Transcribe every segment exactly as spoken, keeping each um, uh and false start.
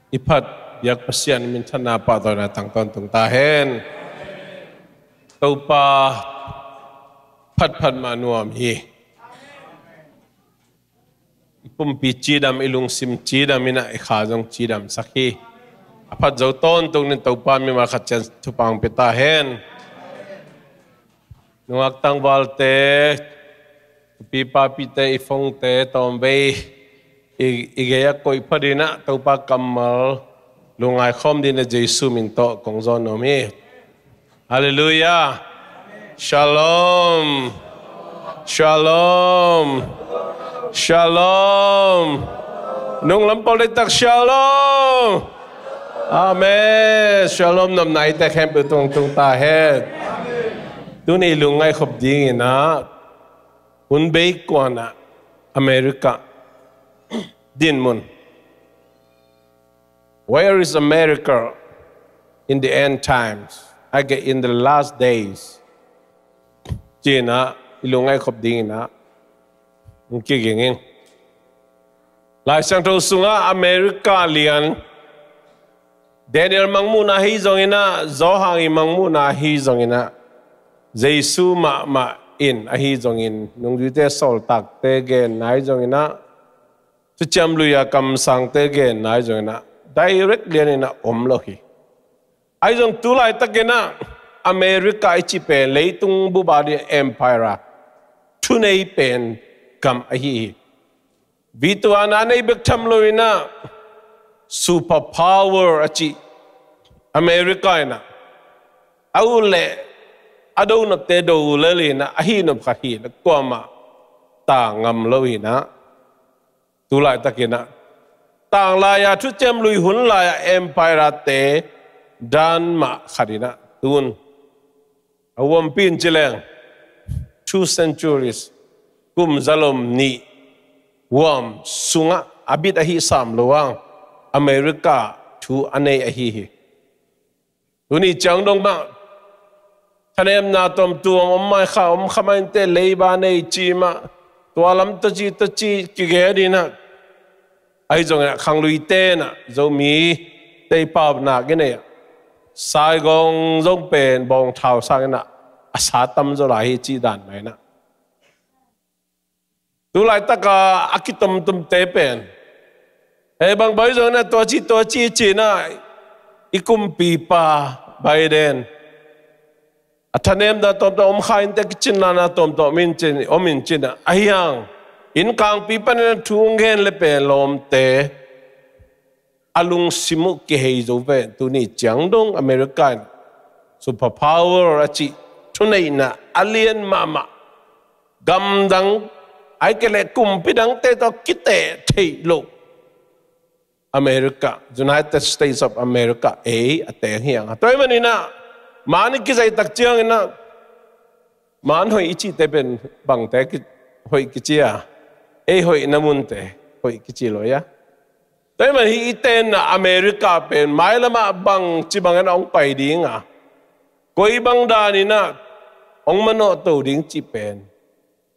I phat biak Pasian minthanna pahtawina tang tawntung ta hen. Topa phatphat mah nuam hi. I pumpi cidam, i lungsim cidam in ah i kha zong cidamsak hi. A phat zo tawntung in Topa mimal khat ciat thupha hong pia ta hen. Nungak tangvalte, pipa pite, i fongte, tawmvei i, i gei a koih pha ding in ah Topa kammal lungngai khawm ding in ah Jesu min tawh kong zawn nuam hi. Halleluiah. Shalom. Shalom. Shalom. Nunglam pawl deihtak shalom. Amen. Shalom. Nopna i tek khempeuh tungtung ta hen. Tuni lungngai khop ding in ah hun bei kuan ah America dinmun. Where is America in the end times? I get in the last days. Ci in ah i lungngai khop ding in ah hong kiging in. Lai Siangtho sungah America lian Daniel mangmuhna hi zong in ah, Johan i mangmuhna hi zong in ah, Jesu mahmah in ahi zongin, nungzuite sawltakte genna hi zong in ah, thuciam lui a kamsangte genna hi zong in ah, direct lian in ah om lo hi. Ahi zong tu laitak in ah America i ci pen leitung bup a ding empire, thunei pen gam ahi hi. Vitu a na nei bek tham lo in ah, super power a ci America in ah, a ut leh a do nopte do lel in ah, a hih nop khat hi leh kuamah tang ngam lo in ah, tu laitak in ah, tanglai a thuciam lui hun lai a empire te dan mah khat in ah, tun a huampi in ci leng two centuries, kum zalom nih huam sungah a bit ahi sam lo ang America thu a nei ahi hi. Tuni ciang dong mah thanemna tawmtuam om mai kha, om kha mai inteh, leiba nei ci mah, tua lam taci taci kigen in ah, ahi zong in ah khangluite in ah Zomite i pau nak i nei ah, Saigon zong pen bawngthau sang in ah a sa tam zaw lai hi cih dan mah in ah, tu laitak a a kitomtomte pen, hei, bang bai zong in ah tua ci tua ci ci in ah, i kumpipa Biden a thanemna tawmtawm om kha inteh, kicinna tawmtawm om in cin, om in cin ah, ahi hang innkangpi panin a thu hong gen leh pen lawmte a lungsim uh kihei zo pen. Tuni ciang dong America in super power a cih thuneihna a lian mahmah, gamdang ahih kei leh kumpi dangte tawh kiteh theih loh America, United States of America, ei a teng hi ang. Tua ahih manin ah, man i kizai tak ciangin ah, man hoih i cihte pen bangte ki, hoih kici a, ei hoihna munte hoih kici lo ia. Tua ahih manin hih i tenna America pen mailam ah bangci bangin ah hong pai ding a, koi bang danin ah hong manawh to ding cih pen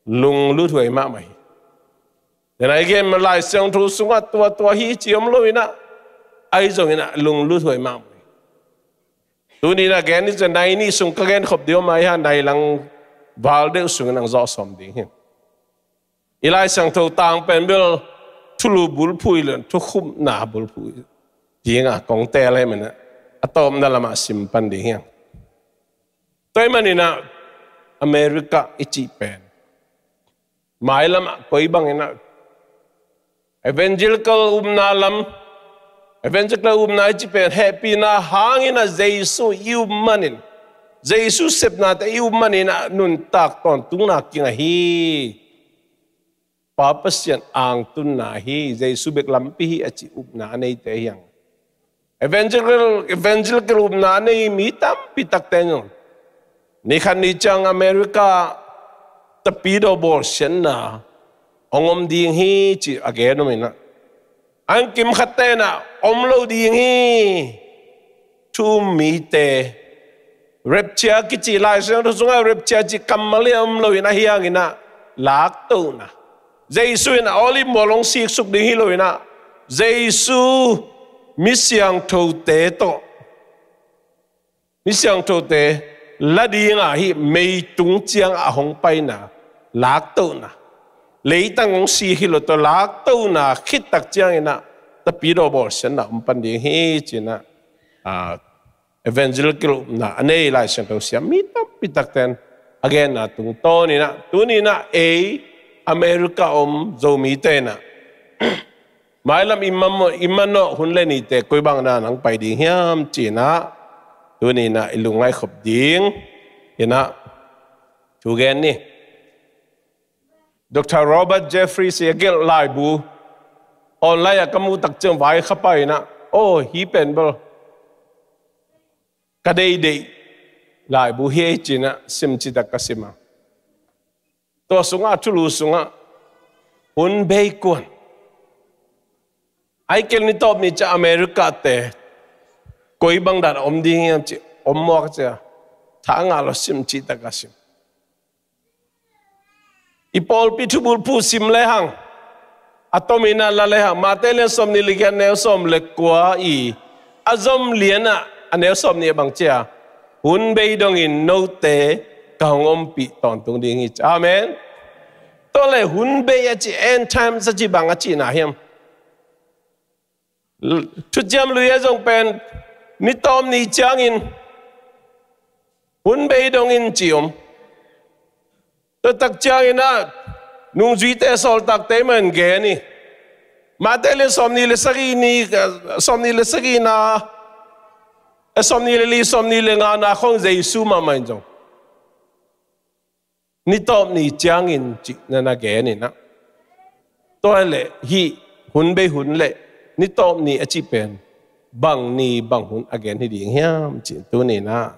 lungluthuai mahmah hi. Then a i gen mah Lai Siangtho sungah tua tua hi ci om lo in ah, ahi zong in ah lungluthuai mahmah hi. Tuni in ah gen ni ci a, nai nih sung ka gen khop ding om a, ahi hang nai lang val deuh sungin hong zawh sawm ding hi. I Lai Siangtho tang pen bel thulu bulphuh hi lo in, thukhupna bulphuh ding a kong teel ahih manin ah, a tawpna lamah sim pan ding hi ang. Tua ahih manin ah America i cih pen mailam ah koi bangin ah evangelical upna lam, evangelical upna i cih pen hehpihna hangin ah Jesu i up manin, Jesu sepnate i up manin ah nuntak tawntungna kinga hi. Pa Pasian angtunna hi, Jesu bek lampi hi a cih upna a neite hi ang. Evangelical, evangelical upna a nei mi tampi takte in zong, ni khat ni ciang America tapidaw bawlsiatna hong om ding hi ci a gen om in ah, an kim khatte in ah om lo ding hi. Thu um mite, rapture kici, Lai Siangtho sungah rapture cih kammal hi a om lo in, ahi hangin ah laktohna, Jesu in ah Olive mual hong siksuk ding hi lo in ah, Jesu mi siangthote tawh, mi siangthote la dingah hih meitung ciang a hong paina, laktohna, leitang hong si hi lo tawh laktohna khittak cianginah Tapidaw bawlsiatna om pan ding hi cinah, ah, evangelical upna a nei Lai Siangtho siam mi tampi takten a genna tungtawninah tuninah ei America om Zomite inah mailam i man, i manawh hun le nite koi bangna nang pai ding hiam cinah tuninah i lungngaih khop ding inah thu gen ni. Doctor Robert Jeffress i a gelh laibu online ah ka muh tak ciang vai kha pai inah, aw, hih pen bel ka deihdeih laibu hi ei cinah sim citak ka sim a. Tua sungah, thulu sungah hun bei kuan, a i kel ni tawp ni ciah America te koi bang dan a om ding hiam ci om mawk cia, tha ngah lo sim citak ka sim. I pawlpi thubulphu sim lehang, a tomin a la lehang, Mate lian sawm nih le giat neu sawm le kua i a zom lianah a neu sawm nih a bang cia, hun bei dongin note ka hong ompih tawntung ding hi ci. Amen. Tua le hun bei a ci, end times a ci bang a cihna hiam? Thuciam Lui a zong pen ni tawm ni ciangin hun bei dongin ci om. Tua tak cianginah nungzuite sawltakte man gen hi. Mate le sawm nih le sagih ni, sawm nih le sagihna, eh, sawm nih le li, sawm nih le ngana khong Jesu mahmah in zong ni tawp ni ciangin cih na na gen inah. Tua le hih hun bei hun le ni tawp ni a cih pen bang ni bang hun a gen hi ding hiam cih tuninah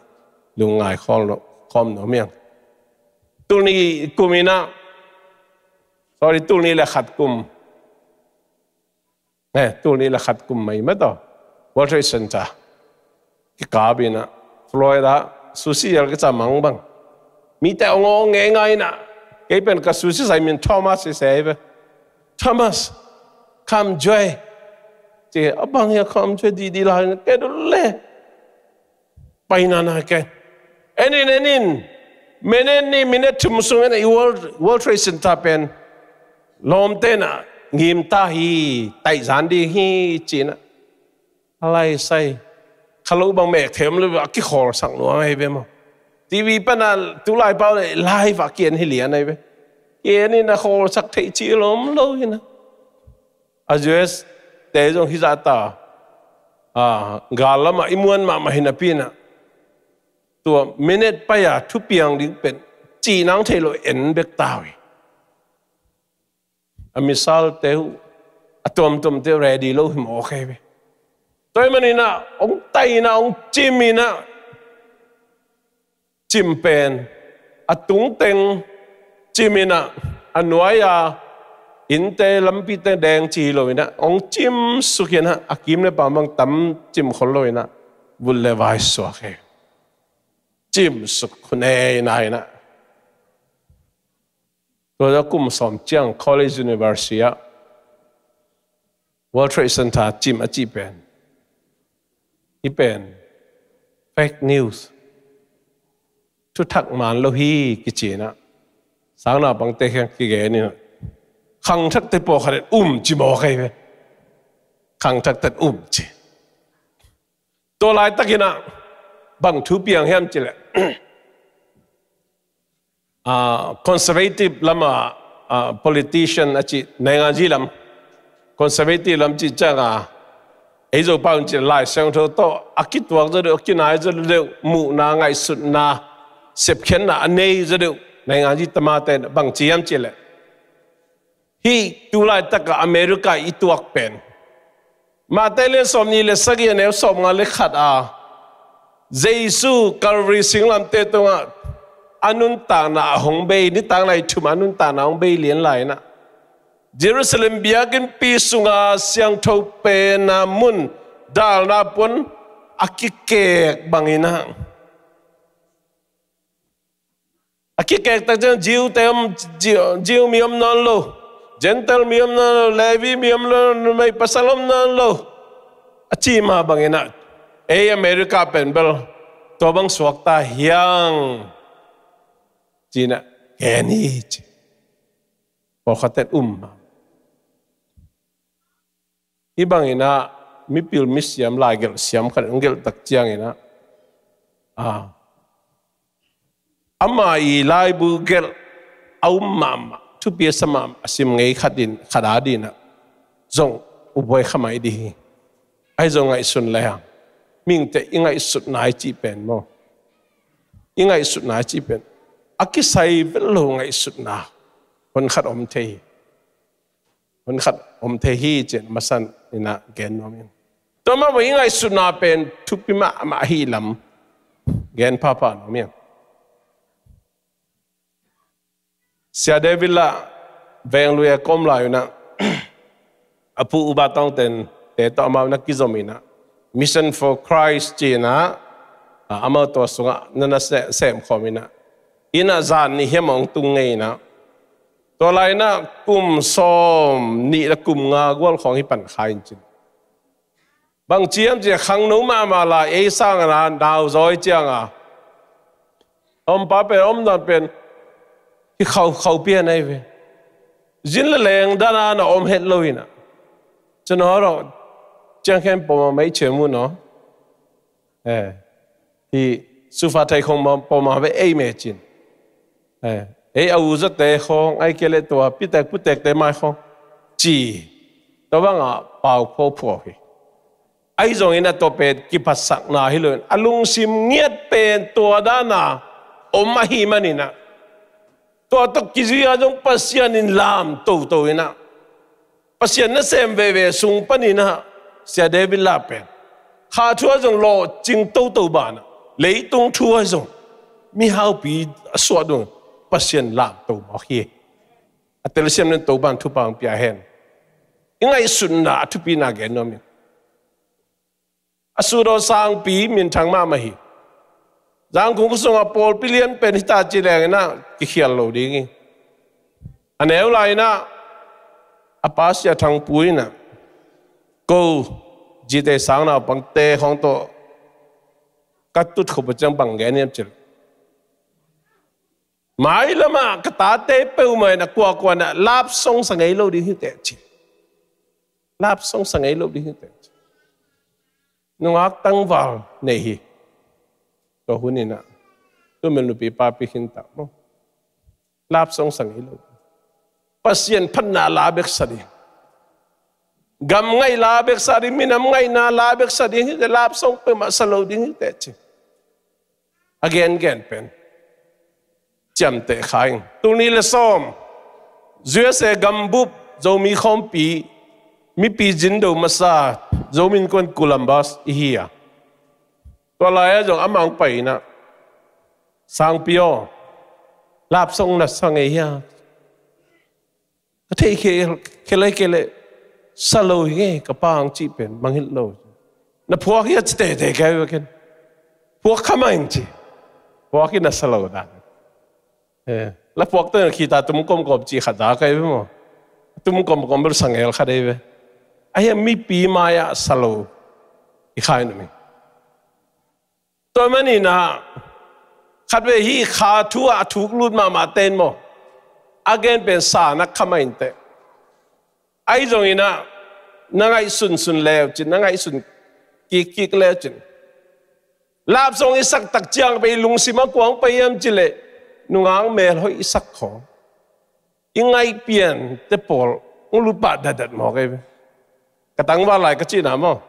lungngai khawm nuam hiang. Tul nih kum inah, sorry, tul nih le khat kum, eh, tul nih le khat kum mai mataw, World Trade Center kikap inah Florida sushi yal kica mang bang mite ong ong ngeingai inah, kei pen ka sushi sai min Thomas i sei ve. Thomas, come joy. Ci a bang hia come joy didi lai inah kei dul le paina na ken. En in, en in. Minute nih, minute thum sungin i World, World Trade Center pen lawmte inah ngim ta hi, taih zan ding hi cinah. A lai sai kha lo bang mek them lo a kikhawlsak nuam ahi ve maw. TV pana tulai pau le live a kian hi lian ahi ve. Kian inah khawlsak theih ci lawm lo hinah. A U S te zong hizah ta, a, gal lamah i muan mahmah hinapi inah tua minute pai-a thupiang ding pen cihnang thei lo en bek ta uh hi. A misalte uh, a tuamtuamte uh ready lo hi mawk ahi ve. Tua ahih maninah ong tainah ong ciminah cim pen a tungteng ciminah a nuai-a innte lampite deng ci hi loinah ong cim suk hinah a kim le pam bang tam cim khol loinah vut le vai suak hi. Cim suk khunei nainah tua kum sawm ciang College University ah World Trade Center cim a cih pen, hih pen fake news, thuthak man lo hi kici inah sangnaupangte kiang kigen inah khangthakte pawlkhat in um ci mawk ahi ve. Khangthakte in um ci. Tua laitakinah bang thu piang hiam cileh, ah, conservative lama, ah, politician a cih, nainganzi lam, conservative lam cih cianga ei Zopau in cih Lai Siangtho tawh a kituak zaw deuh, a kinai zaw deuh, muhna, ngaihsutna, sepkhiatna a nei zaw deuh nainganzi tamate bang ci hiam cileh, hih tu laitakah America i tuak pen Matthai lian sawmnih le sagih a neu sawmnga le khat a Jesu Calvary singlamteh tungah a nuntakna a hong bei, nitak nai thum a nuntakna a hong bei lian lai-inah Jerusalem biakinnpi sunga siangtho pena mun dalna puan a kikek banginah a kikek tak ciang Jew te om, Jew, Jew mi om nawn lo, Gentile mi om nawn lo, Levi mi om nawn lo, numei pasal om nawn lo. A cih mah bangin ah, ei America pen bel tua bang suakta hiang ci-in ah, gen hi ci. Pawlkhatte um mah. Hih bangin ah mipil misiam, laigelh siam khat hong gelh tak ciangin ah, a, ama ii laibu gelh a um mahmah, thupi a sa mahmah, a sim ngei khat in, khat a dingin ah zong ubuai kha mai ding hi. Ahi zong ngaihsun le hang, mihingte i ngaihsutna i cih pen maw, i ngaihsutna i cih pen a kisai vet lo ngaihsutna hun khat om thei hi. Hun khat om thei hi ci-in a masa in ah gen nuam ing. Tua mah bang i ngaihsutna pen thupi mahmah ahih lam gen phapha nuam ing. Sia David Lah Venglui a ka om lai un ah, a pu U Ba Tawng Ten te tawh amau na kizom in ah, Mission for Christ ci-in ah, a, amau tua sungah na na se-, sem khawm in ah, inn ah zan nih hiam hong tung ngei in ah, tua lai in ah kum sawm nih le kum nga gual khawng hi pan kha in cin. Bang ci hiam cih leh khangno mahmah lai, ei sang a na, nauzaw ciang a om pa pen, om dan pen hi khauh khauh pian ahi ve. Zin le leng dan a na om het lo in ah, cun aw rawh, ciang khen pom a mei cian mu naw. Eh, hi sufa thei khong ma pom a ve ei me cin. Eh, ei a u zate khong, ai ke le tua pitek putekte mai khong ci. Tua bang a pau pho pho hi. Ahi zongin a tua pen kiphatsakna hi lo in, a lungsim ngiat pen tua dan a om ahih manin ah, tua tawh kizui a zong Pasian in lam toto in ah, Pasian nasem veve sung panin ah, Sia David Lah pen kha thu ah zong lawhcing toto banah, leitung thu ah zong mihaupi a suah dong Pasian lam to mawk hi. A telsiam nen Topan thupha hong pia hen. I ngaihsutna a thupina gen nuam ing. A sut aw sangpi minthang mahmah hi. Zangkung khawsungah pawlpi lian pen hita ci leng in ah kikhial lo ding hi. A neu lai in ah a pa Sia Thang Pu in ah, ko G T Sang naupangte khawng tawh ka tut khop uh ciang bang gen hiam cih leh, mailam ah ka tate peuhmah in ah kuakua in ah love song sa ngei lo ding hi teh ci. Love song sa ngei lo ding hi teh ci. Nungak tangval nei hi. Tua hun in ah, tu mel nupi papi khin tak maw. Love song sa ngei lo. Pasian phatna la bek sa ding, gam ngaih la bek sa ding, minam ngaihna la bek sa ding hi teh, love song peuhmah sa lo ding hi teh ci. A gengen pen ciamteh kha ing. Tul nih le sawm, U S A gambup Zomi khawmpi, mipi zindo masa, Zomi Innkuan Columbus i hi a, tua lai-ah zong amah hong pai in ah, sangpi aw, love song na sa ngei hia? Ka theih khel, khel lai kei leh sa lo hi ngei, ka pa hong cih pen mangngilh lo. Na phuak hia ci teitei kei ve ken. Phuak kha mah ing ci. Phuak hi na sa lo dan. Eh, la phuak tawh na khita tum komkom cih khat za kei ve maw. Tum komkom bel sa ngel kha dei ve. A hiam mipi mai-ah sa lo i khai na ming. Tua manin ah khatvei hih kha thu ah a thuk lut mahmah ten maw, a gen pen sa nak kha mah inteh. Ahi zongin ah na ngaihsunsun leu cin, na ngaihsun kikkik leu cin, love song i sak tak ciang pen i lungsim a kuang pai hiam cih leh nungak melhoih i sak khawng, i ngaihpian te pawl hong lut pah datdat mawk ei ve. Ka tangval lai ka cihna maw.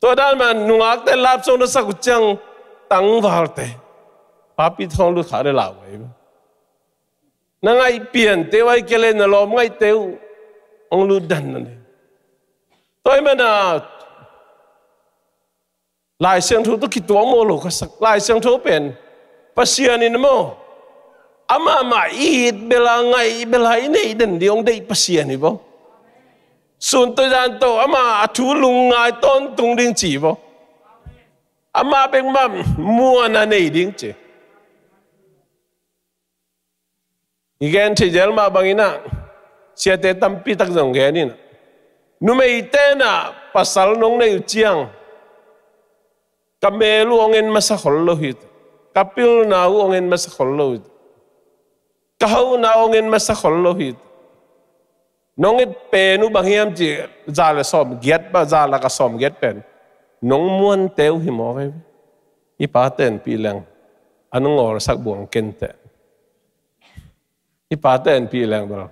Tua dan mah nungakte love song na sak uh ciang tangvalte papi thawng lut kha le lau ei ve. Na ngaihpian te uh ai ke le na lawm ngaihte uh hong lut dan na nei. Tua ahih manin Lai Siangtho tawh kituak mawh lo ka sak. Lai Siangtho pen Pasian in maw, amah mah i it bel a, ngaih bel a, i neih den ding hong deih Pasian hi vaw. Sun tawh zan tawh amah a thu lungngai tawntung ding ci vaw. Amah bek mah muan a nei ding ci. I gen thei zel mah bangin ah, siate tampi tak zong gen in ah, Numeite na pasal nong neih uh ciang, ka mel uh hong en masa khol lo hi. Ka pilna uh hong en masa khol lo hi. Ka hauhna uh hong en masa khol lo hi. Nong et pen uh bang hiam cih, za le sawm giat, bang za lak a sawm giat pen nong muante uh hi mawk hi. I pa tenpih leng an ngawlsak buang kente. I pa tenpih leng bel,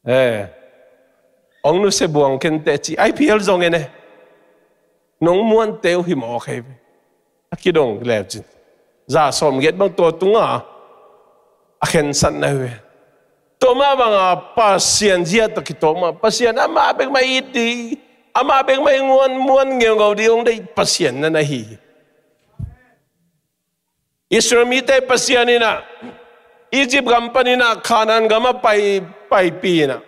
eh, hong nusia buang kente ci, I P L zong en e. Nong muante uh hi mawk hi. A kidong leu cin, za sawm giat bang tua tunga a khensatna hi ve. Tua mah banga Pasian zia tawh kituak mah, Pasian amah bek mah it ding, amah bek mah i muan, muan ngeungau ding hong deih Pasian na na hi hi. Israel mite Pasian in ah Egypt gam panin ah Canaan gam ah pai, paipih in ah,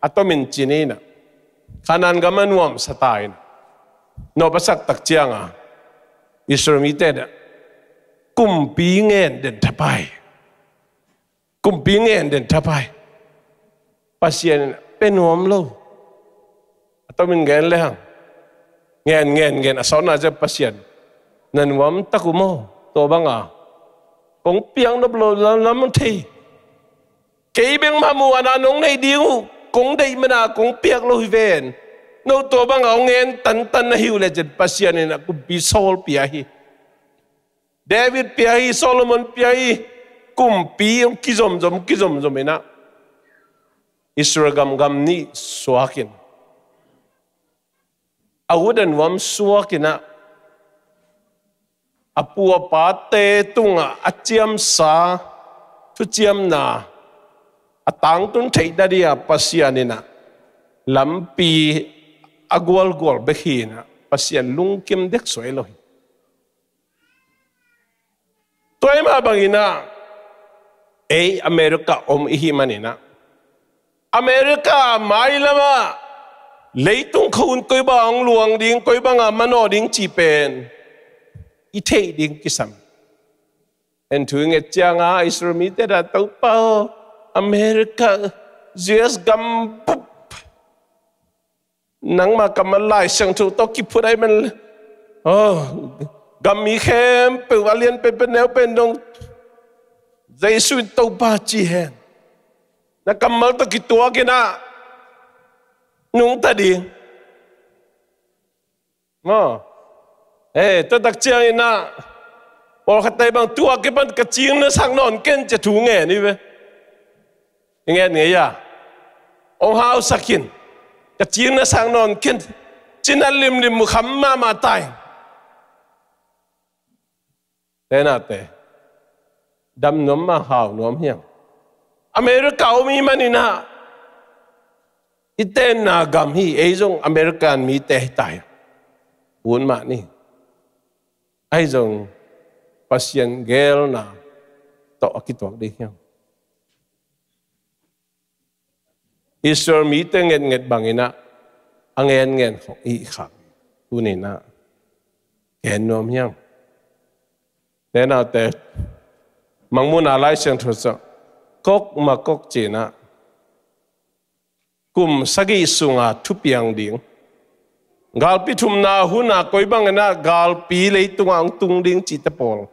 a tomin cin in ah, Canaan gam ah nuamsa ta in ah, nawpasak tak cianga Israel mite in ah kumpi ngen den thapai. Kumpi ngen den thapai. Pasian in ah pe nuam lo. A tomin ngen le hang. Ngen, ngen, ngen, a sawtna ciang Pasian, na nuam tak uh maw? Tua banga kong piak nop lo lam, lam thei. Kei bek mah muhna nong neih ding uh, kong deih mana kong piak lo hi ven. No tua banga hong ngen tantan na hi uh le cin Pasian in ah kumpi sawl pia hi. David pia hi, Solomon pia hi, kumpi hong kizomzom, kizomzom in ah Israel gam, gam nih suakin, a ut a nuam suakin ah, a pu a pate tungah a ciamsa thuciamna a tangtun theih nadinga Pasian in ah lampi a gualgual bek hi in ah, Pasian lungkim dek suai lo hi. Tua ahih mah bangin ah ei America om i hih manin ah, America mailamah leitung khua-un koi bang hong luang ding, koi banga manawh ding cih pen i theih ding kisam. En thu i nget cianga Israel mite dan, Topa aw, America, U S gam bup, nangma kammal Lai Siangtho tawh kiphut ahih man le, oh, gam mi khempeuh a lian penpen neu pen dong Jesu in Topa ci hen. Na kammal tawh kituak in ah nungta ding. Maw? Eh, tua tak ciangin ah pawlkhatte bang tua kipan ka cing na sak nawn ken ci-a thu ngen hi ve. I ngen ngei a, hong hausak in, ka cing na sak nawn ken, ci-in ah limlim uh kham mahmah ta in. Tenate, dam nuam mah hau nuam hi hang. America om i hih manin ah i tenna gam hi, ei zong American mite hi ta hi. Ut mah ni. Ahi zong Pasian geelna tawh a kituak ding hi hang. Israel mite ngetnget bangin ah a ngenngen khong i khak. Tuni-in ah gen nuam hi hang. Tenate, Mangmuhna Lai Siangtho sung, Gog Magog ci-in ah kum sagih sunga thupiang ding, galpi thumna hun a koi bangin ah galpi leitungah hong tung ding cihte pawl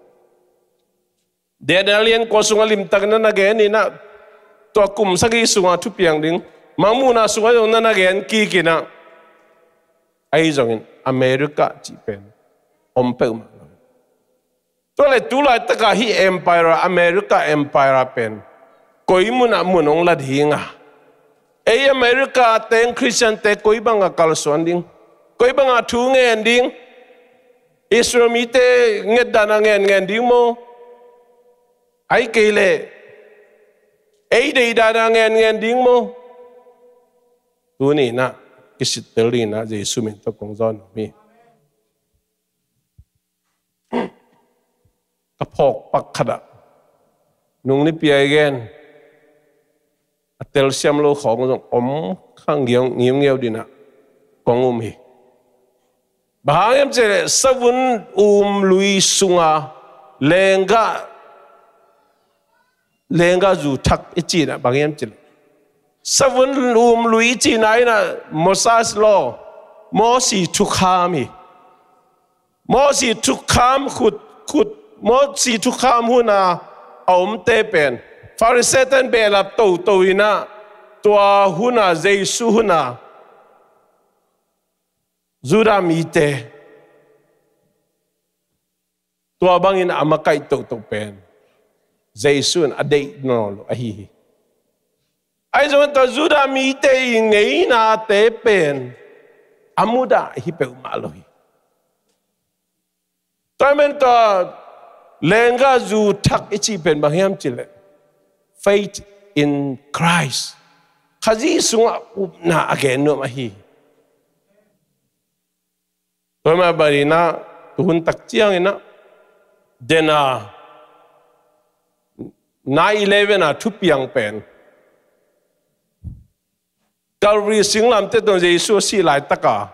Daniel lian kua sungah limtakin na na gen in ah, tua kum sagih sungah thupiang ding, Mangmuhna sungah zong na na gen kik in ah, ahi zongin America cih pen om peuhmah lo. Tua leh tu laitakah hih Empire, America Empire pen koi munah mun hong la ding a, ei America teng Christian-te koi bangah kalsuan ding, koi bangah thu ngen ding, Israel mite nget dan a ngen ngen ding maw? Ahih kei leh ei deih dan a ngen ngen ding maw? Tuni-in ah kisittel dingin ah Jesu min tawh kong zawn nuam hi. Ka phawk pak khat ah, nung nipi a i gen a telsiam lo khawng zong om kha ngiau, ngiau, ngiau dingin ah kong um hi. Bang hang hiam cih leh savun um lui sunga lenggah, lenggah zu thak i cih in ah, bang hiam cih leh Savun um lui cihna in ah Moses law, Mosi thukham hi. Mosi thukham khut, khut, Mosi thukham hun a a omte pen Pharisee ten behlap toto in ah, tua hun a, Jesu hun a, Judah mite tua bangin a makaih toto pen Jesu in a deih nawn lo ahi hi. Ahi zongin tua Judah mite i ngeinate pen a mudah hi peuhmah lo hi. Tua ahih manin tua lenggahzu thak i cih pen bang hiam cih leh, faith in Christ, Khazih sungah upna a gen nuam ahi hi. Tua mah bangin ah, tuhun tak ciangin ah, den a, nine eleven a thupiang pen Calvary singlamteh tungah Jesu a sih laitak a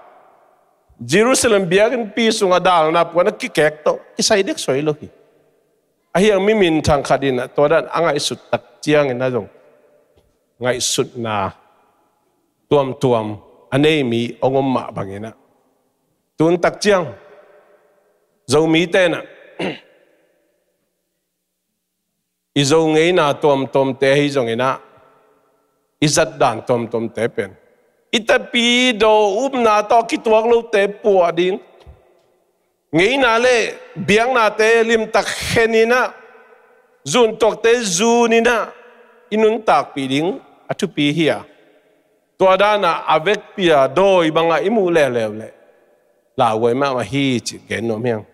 Jerusalem biakinnpi sungah dalna puan a kikek tawh kisai dek suai lo hi. Ahi hang mi minthang khat in ah tua dan a ngaihsut tak ciangin ah zong ngaihsutna tuamtuam a nei mi hong om mah bangin ah, tuhun tak ciang Zomite in ah i Zo ngeina tuamtuamte ahi zongin ah, i zatdan tuamtuamte pen i tapidaw upna tawh kituak lote puah ding, ngeina le biaknate limtak khen in ah, zuntuakte zun in ah i nuntakpih ding a thupi hi a, tua dan a a vekpi a dawi bangah i muh leuleu leh lauhuai mahmah hi cih gen nuam hi hang.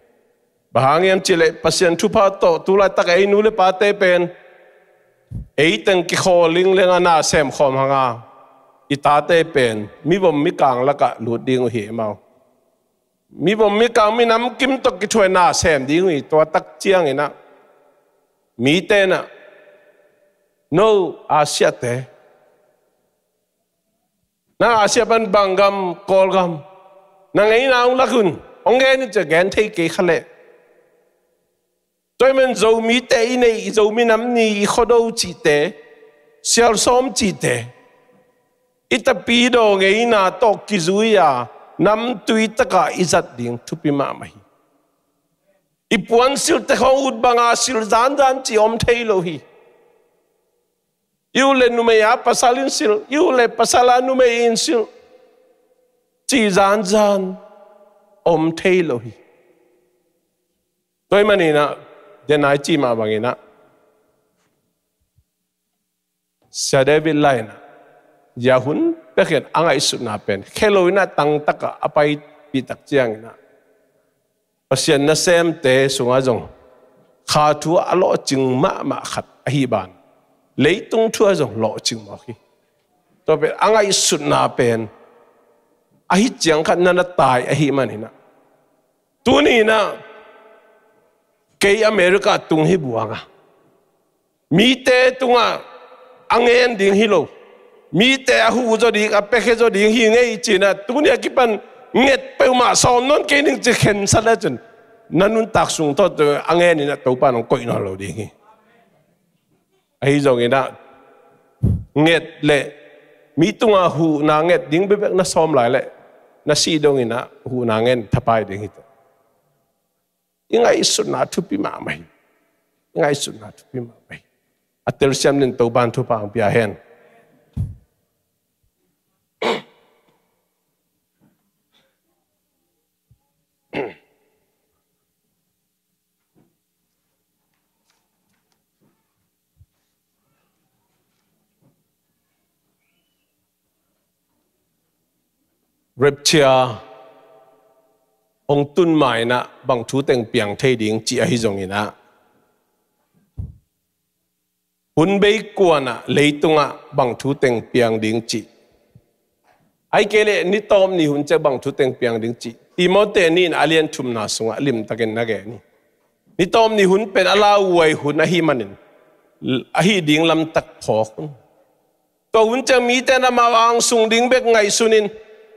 Bang hang hiam cih leh Pasian thupha tawh tu laitak ei nu le pate pen ei teng kikhawl lingleng a na sem khawm hang a, i tate pen mivom mikang lakah lut ding uh hi, amau mivom mikang minam kim tawh kithuah na sem ding uh hi. Tua tak ciangin ah mite in ah, no Asia-te, nang Asia pan bang gam, Kawlgam, na ngeina hong lak un, hong gen in, ci-a gen thei kei kha leh. Tua ahih manin Zomite i neih, i Zo minam ni, i Khuado cihte, Sialsawm cihte, i tapidaw ngeina tawh kizui a, namtui takah i zat ding thupi mahmah hi. I puansilhte khawng ut banga silh zanzan cih om thei lo hi. I ut le numei a pasal in silh, i ut le pasal a numei in silh cih zanzan om thei lo hi. Tua ahih manin ah, den a i cih mah bangin ah, Sia David Lai in ah, zia hun pek in a ngaihsutna pen khe lo in ah, tangtak ah a paipih tak ciangin ah, Pasian nasemte sungah zong kha thu a lawhcing mahmah khat ahi ban, leitung thu ah zong lawhcing mawk hi. Tua pen a ngaihsutna pen ahi ciang khat na na tai ahih manin ah, tuni in ah kei America tung hi buang a, mite tungah a ngen ding hi lo, mite a huh zaw ding, a piakhia zaw ding hi ngei ci-in ah, tuni a kipan nget peuhmah sawm nawn kei ning ci khensat lecin, na nuntak sung tawh a ngen in ah Topa in hong koih nawn lo ding hi. Ahi zongin ah, nget leh mi tungah huhna nget ding bekbek na sawm lai leh, na sih dongin ah huhna ngen thapai ding hi teh. I ngaihsutna thupi mahmah hi. I ngaihsutna thupi mahmah hi. A telsiam dingin Topa in thupha hong pia hen. Rapture hong tun ma-in ah bang thu teng piang thei ding cih ahi zongin ah, hun bei kuan ah leitungah bang thu teng piang ding cih, ahih kei leh ni tawp ni hun ciang bang thu teng piang ding cih Timoti ni in a lian thumna sungah limtakin na gen hi. Ni tawp ni hun pen a lauhuai hun ahih manin, ahih ding lamtak phawk un. Tua hun ciang mite in amau angsung ding bek ngaihsunin,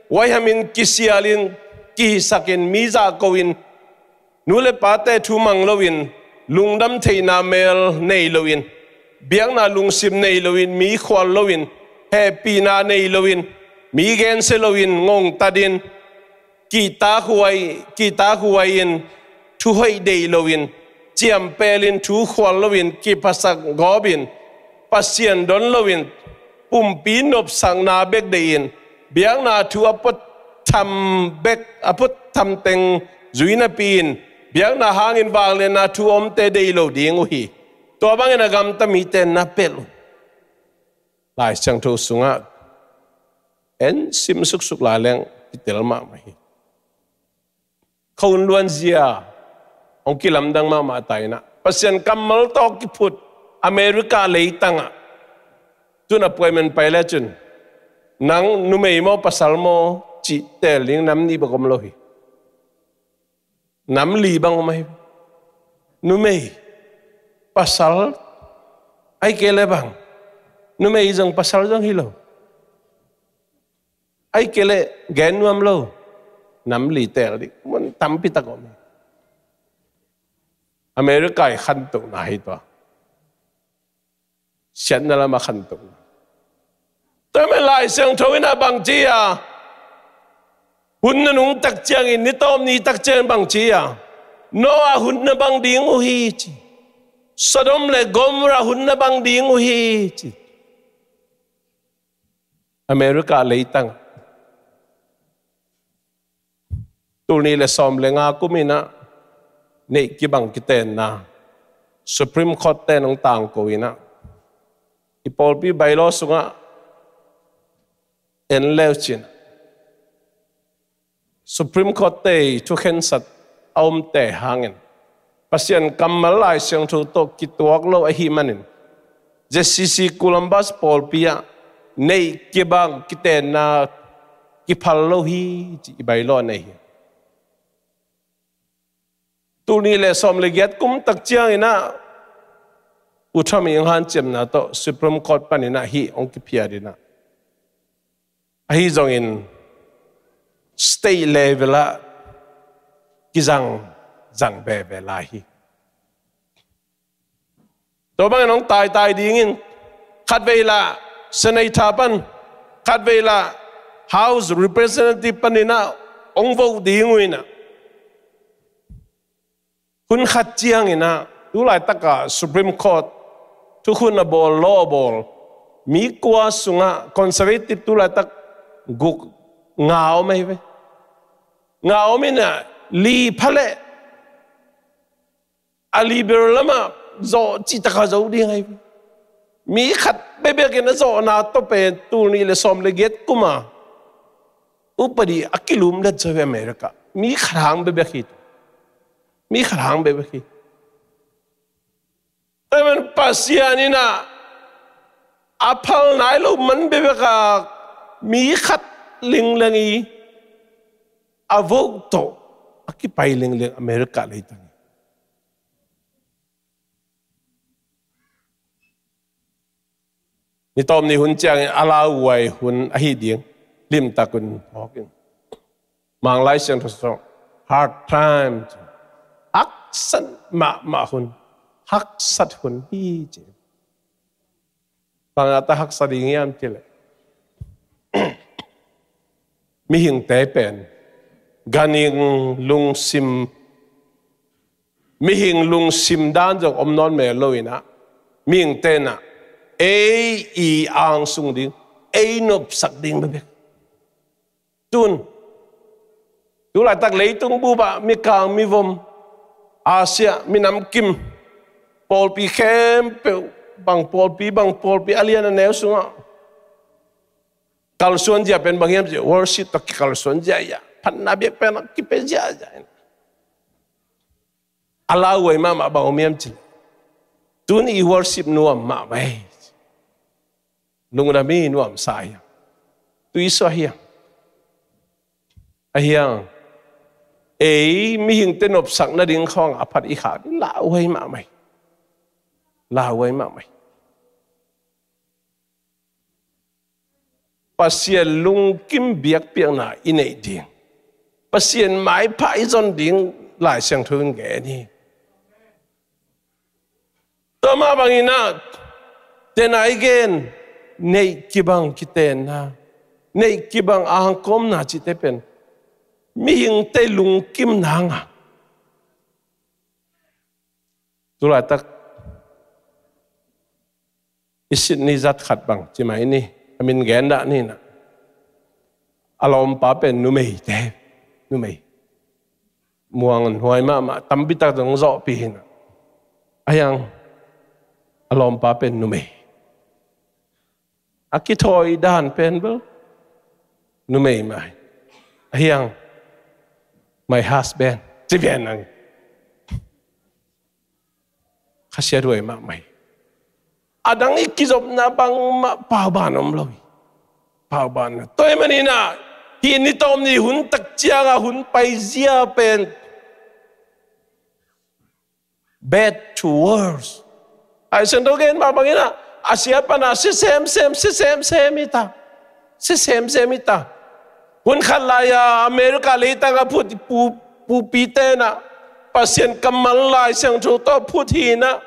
huaihamin kisialin, kihisakin, mi zahko-in, nu le pate thu mang loin, lungdam theihna mel nei loin, biakna lungsim nei loin, mi khual loin, hehpihna nei loin, mi gensia loin, ngongtatin, kihtakhuai, kihtakhuai-in, thuhoih deih loin, ciampelin, thukhual loin, kiphasak gawpin, Pasian don loin, pumpi nopsakna bek deihin, biakna thu a phutham bek, a phutham teng zui napi-in, biakna hangin vangliatna thu omte deih lo ding uh hi. Tua bangin a gamta mite na pelh uh. Lai Siangtho sungah en sim suksuk lai leng kitel mahmah hi. Khua hun luanzia hong kilamdang mahmah ta in ah, Pasian kammal tawh kiphut America leitangah, tun appointment pai lecin, nang numei maw pasal maw cih teel ding nam nih bek om lo hi. Nam li bang om ahi. Numei, pasal, ahih kei leh bang, numei zong pasal zong hi lo, ahih kei leh gen nuam lo, nam li teel ding mun tampi tak om hi. America i khantohna hi tua. Siatna lamah khantohna. Tua ahih manin Lai Siangtho in ah bang ci a, hun na nungtak ciangin, ni tawp ni tak ciangin bang ci a, Noah hun na bang ding uh hi ci. Sodom le Gomorrah hun na bang ding uh hi ci. America leitang tul nih le sawm le nga kum in ah neih kibang kitenna Supreme Court te in hong tangko in ah, i pawlpi bylaw sungah en leucin, Supreme Court te i thukhensat a omte hangin, Pasian kammal Lai Siangtho tawh kituak lo ahih manin, Z C C Columbus pawlpi ah neih kibang kitenna kiphal lo hi ci i bylaw nei hi. Tul nih le sawm le giat kum tak ciangin ah, U Trump i hong hanciamna tawh Supreme Court panin ah hih hong kiphiat in ah, ahi zongin state level ah kizang zang veve lai hi. Tua bangin hong taitai dingin, khatvei lah Senator pan, khatvei lah House Representative panin ah hong vote ding uh in ah, hun khat ciangin ah, tu laitak a Supreme Court thukhun a bawl, law a bawl mi kua sungah conservative tu laitak guk, nga om ahi ve. Nga om in ah, li pha leh a liberal lamah zawh cihtak a zo ding ahi ve. Mi khat bekbek in a zawhna tawh pen tul nih le sawm le giat kum a upadi a kilumlet zo hi America. Mi khat hang bekbek hi. Mi khat hang bekbek hi. Tua ahih manin Pasian in ah a phal nai lo man bekbek a mi khat lingleng i a vote tawh a kipai lingleng America leitang hi. Ni tawm ni hun ciangin a lauhuai hun ahi ding limtak un phawk in. Mang Lai Siangtho sung, hard time, haksat mahmah hun, haksat hun hi ci. Bang a ta haksa ding hiam cih leh, mihingte pen ganhing lungsim, mihing lungsim dan zong om nawn mel lo in ah, mihingte in ah ei i angsung ding, ei nopsak ding bekbek. Tun, tu laitak leitung bup ah mikang mivom, Asia, minam kim, pawlpi khempeuh, bang pawlpi, bang pawlpi, a lian a neu sungah kalsuan zia pen bang hiam cih leh worship tawh kikalsuan zia hi a, phatna biak pen a kipia ziahziah in. A lauhuai mahmah bang om hiam cih leh, tun i worship nuam mahmah hi. Lungdam hi, nuamsa hi. Tuisuah hi. Ahi hang ei mihingte nopsak nading khawng a phat i khak ding lauhuai mahmah hi. Lauhuai mahmah hi. Pasian lungkim biakpiakna i neih ding, Pasian maipha i zon ding Lai Siangtho in gen hi. Tua mah bangin ah, tena i gen, neih kibang kitenna, neih kibang angkawmna cihte pen mihingte lungkimna nga. Tulaitak i Sydney zat khat bang ci mai ni, a min gen dah ni na. A lawmpa pen numeite, numei. Muang an huai mahmah, tampi tak zong zawhpih hi na. A hiang a lawmpa pen numei. A kithawi dan pen bel numei mah hi. A hiang, my husband ci pian ang. Khasiat huai mahmah hi. A dang i kizopna bangmah pauban om lo hi. Pauban. Tua ahih manin ah, hih ni tawm ni hun tak ciang a hun paizia pen bad to worse. Lai Siangtho gen mah bangin ah, a sia pan a sia semsem, sia semsem hi ta. Sia semsem hi ta. Hun khat lai-a America leitang a phut pu, pupite in ah Pasian kammal Lai Siangtho tawh phut hi in ah,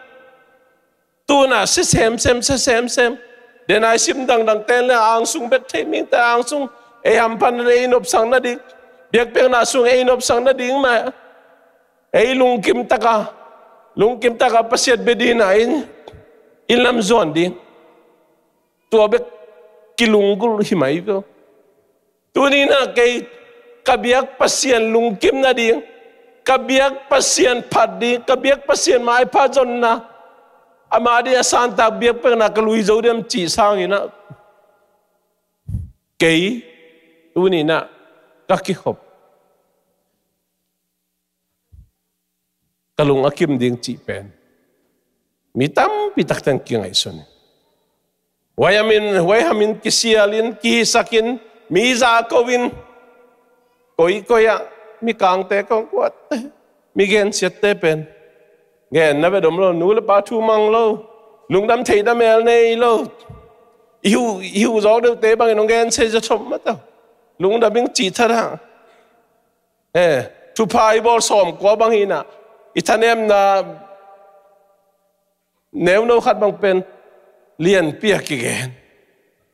tu in ah sia semsem, sia semsem. Den a i sim dangdang ten le angsung bek thei mite angsung. Ei hamphatna ei nopsak nading, biakpiakna sung ei nopsak nading mah. Ei lungkim taka, lungkim taka Pasian bia ding in ah in, in lam zuan ding. Tua bek kilunggulh hi mai ve. Tuni in ah kei ka biak Pasian lungkim nading, ka biak Pasian phat ding, ka biak Pasian maipha zonna, ama ding a santak biakpiakna ka lui zo diam cih sangin ah, kei tuni in ah ka kikhop, ka lung a kim ding cih pen mi tampi takte in kingaihsun hi. Huai hamin, huai hamin kisialin, kihisakin, mi zahko in, koikoi ah, mikangte kong kuat, mi gensiatte pen genna bek om lo, nu le pa thu mang lo, lungdam theihna mel nei lo. I huh, i huh zawk deuhte bangin hong gensia zaw thom mah ta. Lungdam ing cih thadah. Eh, thupha i bawl sawmkua bang hi in ah, i thanemna neuno khat bang pen lianpi a kigen.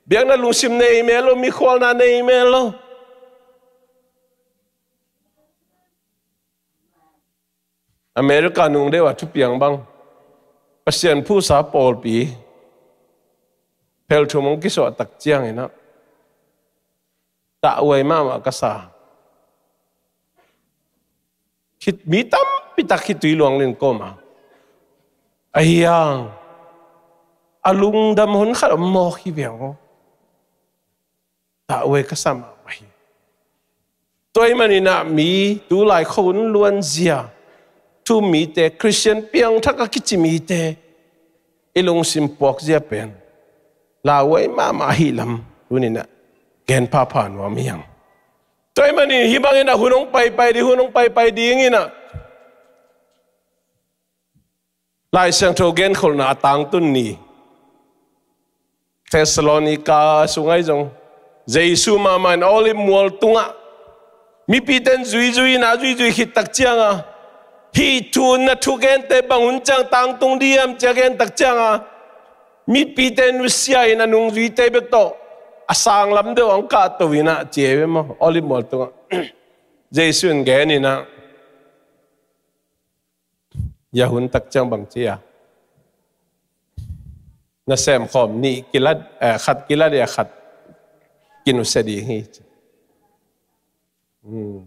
Biakna lungsim nei mel lo, mikhualna nei mel lo. America nung deuh a thupiang bang, Pasian phuhsa pawlpi phel thum hong kisuah tak ciangin ah, tahhuai mahmah ka sa. Khit, mi tampi tak khitui luang lin kawm a, a hiang, a lungdam hun khat om mawk hi viang aw. Tahhuai ka sa mahmah hi. Tua ahih manin ah mi tulai khua hun luanzia, thu-um mite, Khristian piangthak a kici mite, i lungsim puakzia pen lauhuai mahmah ahih lam tuni in ah gen phapha nuam hi hang. Tua ahih manin hih bangin ah hun hong paipai ding, hun hong paipai ding in ah, Lai Siangtho genkholhna a tangtun ni, Thessalonica sungah zong, Jesu mahmah in Olive mual tungah mipite in zuizui in ah, zuizui khit tak ciangah, hih thu, na thugente bang hun ciang tangtung diam ci a gen tak ciangah, mipite nusia in a nungzuite bek tawh a sanglam deuh hong kahto in ah ci hi ve maw, Olive mual tungah. Jesu in gen in ah, hih hun tak ciang bang ci a, na semkhawm nih kilat, eh, khat kilat a, khat kinusia ding hi ci. Hmm.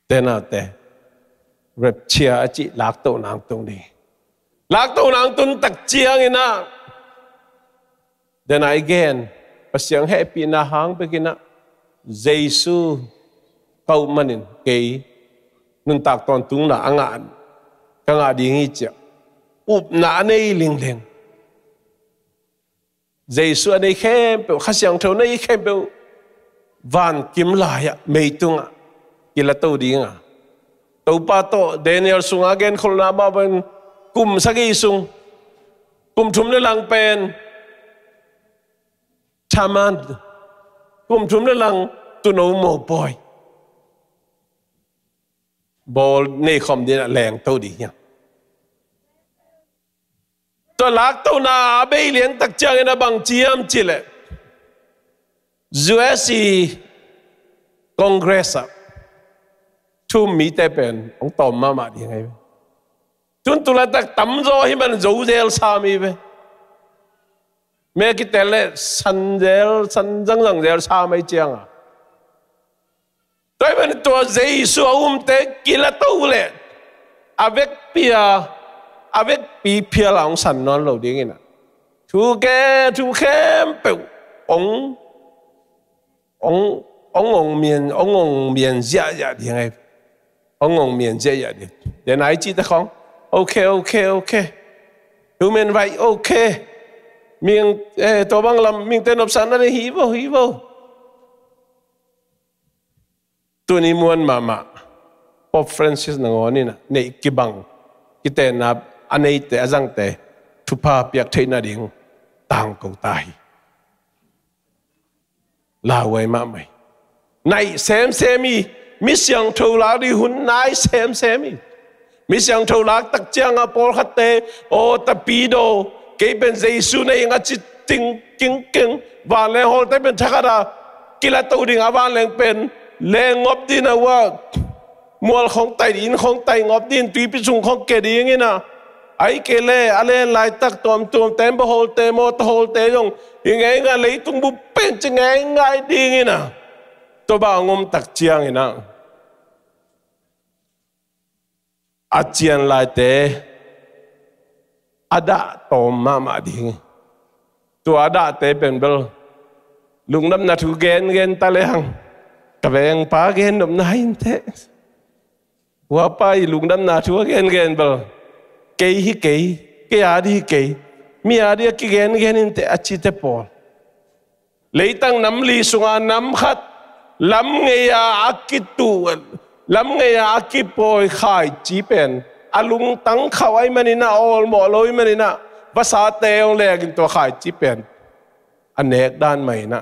Te naute, rapture a cih laktoh nang tung ding. Laktoh nang tun tak ciangin ah, den a i gen, Pasian hehpihna hang bekin ah, Jesu ka up manin kei nuntak tawntungna a ngah, ka ngah ding hi ci a upna a nei lingleng. Jesu a nei khempeuh, Kha Siangtho a nei khempeuh, vankim lai-ah, meitungah kilato ding a. Topa tawh Daniel sunga genkholhna mah bangin kum sagih sung, kum thum le lang pen thaman, kum thum le lang tuuno mopawi bawl neikhawm ding a lengto ding hi a. Tua laktohna a bei lian tak ciangin a bang ci hiam cih leh, U S i Congress ah thu um mite pen hong tawm mahmah ding hi ve. Tun tu laitak tamzaw hi man zo zel sam hi ve. Mek kitel leh san zel, san zangzang zel sam hi ciang a, tua hi man tua Jesu a umte kilato leh a vekpi a, a vekpi phial a hong san nawn lo dingin a, thu ke, thu khempeuh hong, hong, hong, hong mian, hong, hong mian ziahziah ding hi. Hong, hong mian ziahziah ding. Then a i cihte khawng, okay, okay, okay. Human right, okay. Mihing, eh, tua bang lam, mihingte nopsakna ding hi vo, hi vo. Tuni muan mahmah Pope Francis nangawn in a neih kibang, kitenna a neite, a zangte thupha piak theih nading tangko ta hi. Lauhuai mahmah hi. Naih semsem hi. Mi siangtho lak ding hun nai semsem hi. Mi siangtho lak tak ciang a pawlkhatte, aw, tapidaw, kei pen Jesu na ing a ci ting king king, vanleng hawlte pen thakhat a kilato ding a, vanleng pen leng ngop ding a, ua mual khawng tai, inn khawng tai ngop ding, tuipi sung khawng ke dingin a, ahih kei leh a len laitak tuamtuam tembaw hawlte, mawtaw hawlte zong hi ngeingai, leitung bup pen ci ngeingai dingin a, tua bang a om tak ciangin a, a cian laite a dah tawm mahmah ding hi. Tua a dahte pen bel lungdamna thu gengen ta lehang, ka vengpa gennopna hi inteh. Huapa i lungdamna thu a gengen bel, kei hi kei, kei a ding hi kei, mi a ding a kigengen inteh a cite pawl. Leitang nam li sunga nam khat lam ngei a a kituh, lam ngei a a kipawi khaici pen a lungtang khauh ahih manin a, awlmawh lo ahih manin a, vasate hong lekin tua khaici pen a nek dan mah in a.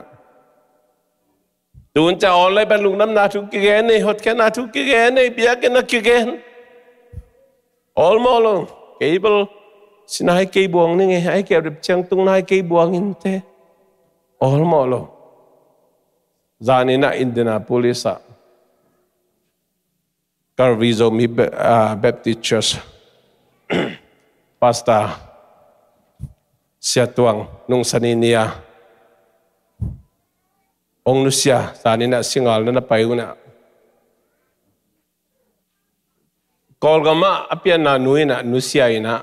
Tun ciang online pan lungdamna thu kigen ei, hotkhiatna thu kigen ei, biakinn ah kigen. Awlmawh lo. Kei bel sinai kei buang ning ei, ahih kei leh rep ciang tung nai kei buang inteh. Awlmawh lo. Zan in a Indianapolis ah Calvary Zomi Ba-, ah, Baptist Church Pastor Sia Tuang Nung Sani ni a hong nusia, zan in a singal na na pai un a, Kawlgam ah a pianna nu in a, nusia in a,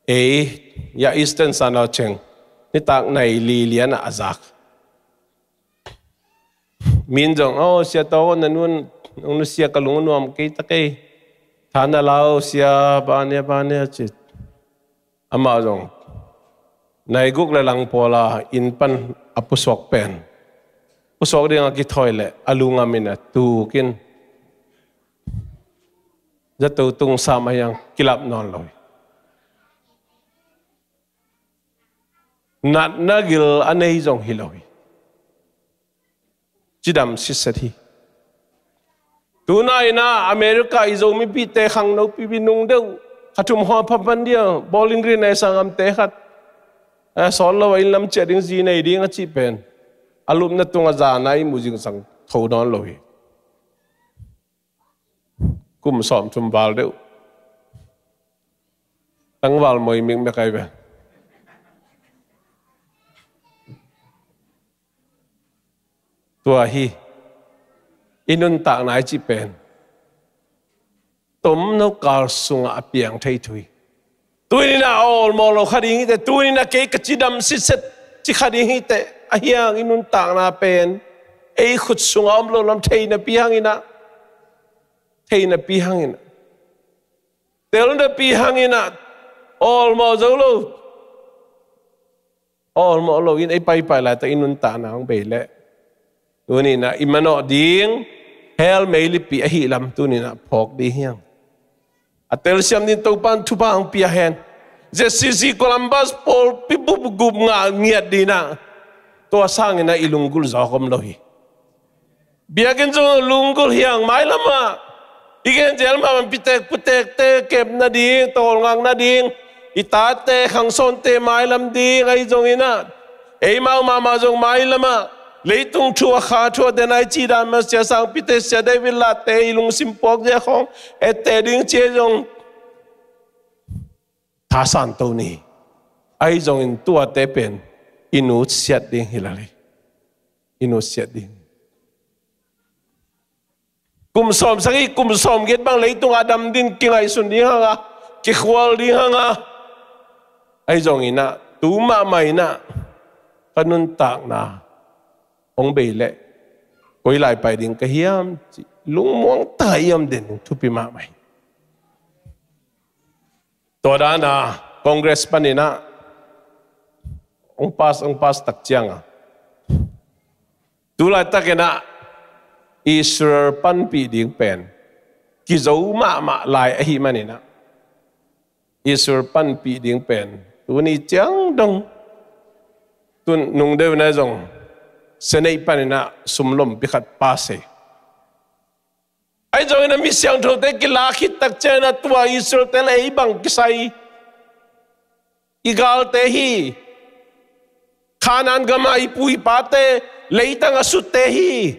ei, ya Eastern Sanawcheng nitak nai li lian ah a zak. Min zong, "Oh, Sia Tawng, na nu in hong nusia, ka lung a nuam kei ta kei. Tha na la o, Sia, bang a, bang a," ci. Amah zong nai guk le lang pawl a inn pan a pusuak pen, pusuak ding a kithawi leh a lungam in a tuk in, zato tung sam a hiang kilap nawn lo hi. Natna gil a nei zong hi lo hi. Cidam sitset hi. Tuna in a America i Zomipihte khangno pipi nung deuh, kha thum khawng a pha pan dia, Bowling Green a i sanggamte khat, eh, sawt lo a inn lam ciah ding, zi nei ding a cih pen, a lupna tungah zan a i mu zingsang tho nawn lo hi. Kum sawmthum val deuh. Tangval moi mikmek ai ve. Tua hi. I nuntakna i cih pen tomno kal sungah a piang thei thu hi. Tuni in a awlmawh lo kha ding hi teh, tuni in a kei ka cidam sitset ci kha ding hi teh, a hiang i nuntakna pen ei khut sungah om lo lam thei napi hang in a, thei napi hang in a, tel napi hang in a, awlmawh zo lo. Awlmawh lo in ei paipai laitak i nuntakna hong bei leh, tuni in a i manawh ding hell meilipi ahih lam tuni in a phawk ding hi hang. A telsiam ding Topa'n thupha hong pia hen. Z C C Columbus pawlpi bup gup ngah ngiat ding in a, tua sangin a i lunggulh zawk om lo hi. Biakinn sung lunggulh hi hang, mailam ah i gen zel mah bang, pitek putekte kep nading, tawlngak nading, I tate khangsawnte mailam ding ahi zongin ah, eimau mahmah zong mailamah leitung thu a kha thu a den ahi cih dan mah Sia Sangpite, Sia David Lahte i lungsim puak zia khawng etteh ding ci ahi zong thasanto ni. Ahi zongin tuate pen i nutsiat ding hi lel hi. I nutsiat ding. Kum sawm sagih, kum sawm giat bang leitung a dam din kingaihsun ding hang a, kikhual ding hang a. Ahi zongin ah tu mahmah in ah ka nuntakna hong bei leh koi lai pai ding ka hiam cih lungmuang tak a i om den thupi mahmah hi. Tua dan a Congress panin ah hong pass, hong pass tak ciang a, tu laitakin ah Israel panpih ding pen kizo mahmah lai ahih manin ah, Israel panpih ding pen tuni ciang dong, tu nung deuh na zong Senate panin ah sum lompi khat pass hi. Ahi zongin ah mi siangthote kilak khit tak ciangin ah tua Israelte le ei bang kisai, i galte hi. Kanaan gam ah i pu i pate leitang a sutte hi,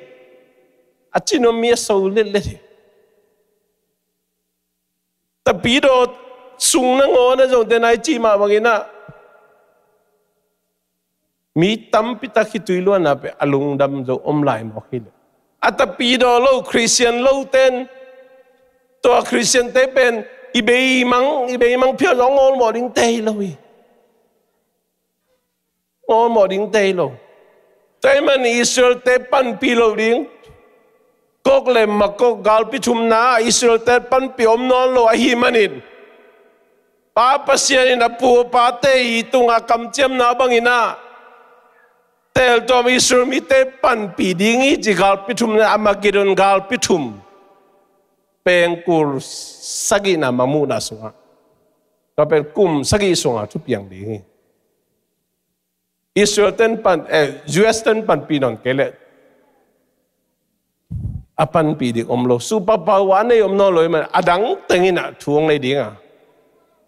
a ci nuam mi a so letlet hi. Tapidaw sung nangawn a zong den ahi cih mah bangin ah mi tampi tak hi tui luanna pen a lungdam zo om lai mawk hi leh. A tapidaw lo Khristian loten, tua Khristiante pen i beimang, i beimang phial zong awlmawh dingte hi lo hi. Awlmawh dingte hi lo. Tua ahih manin Israelte panpih lo ding. Gog le Magog galpi thumna ah Israelte panpih om nawn lo ahih manin, Pa Pasian in a pu a pate i tungah kamciamna bangin ah, teltuam Israel mite panpih ding hi ci galpi thumna, Armageddon galpi thum. Pengkul sagihna mangmuhna sungah, tua pen kum sagih sungah thupiang ding hi. Israel ten pan, eh, U S ten panpih nawn kei leh a panpih ding om lo. Superpower a nei om nawn lo ahih manin a dang tengin ah thu hong nei ding a.